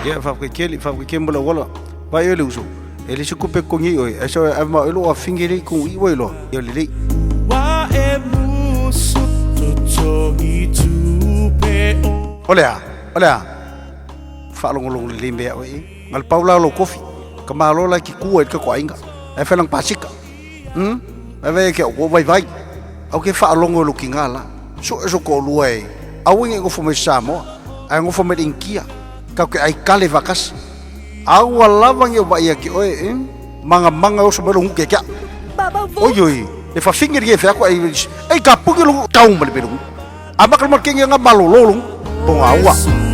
Ia, faafetai tele, faafetai tele mo le auala. Vaai oe le uso, e leai se tupe e totogi ai oe, ae sao e ave ma oe lou afafine lea i totonu i i ua iloa, ia lelei. O le a? O le a? Faalogologo lelei mai ia oe e. Na o le pau la o lou tofi, ka malo la e te tu ai i le tatou aiga. Ae fai lana pasika. Hum? Ae vaai ia te au, ua ou vaivai. Aua e te faalogo i lou tina la. Sue so toalua e aua ne i nofo mai Samoa, ae nofo mai i le Initia. Tatou te aikale faatasi. Aua lava ne i ou vaai ia te oe e mangamanga e oso mai lou gutu ia te au. Oi oi, le fafine lenei e fai atu ai, ei ka puni lou tau ma le mea i lou gutu. Amata le makegia nga malolo lou gutu. Pogaua.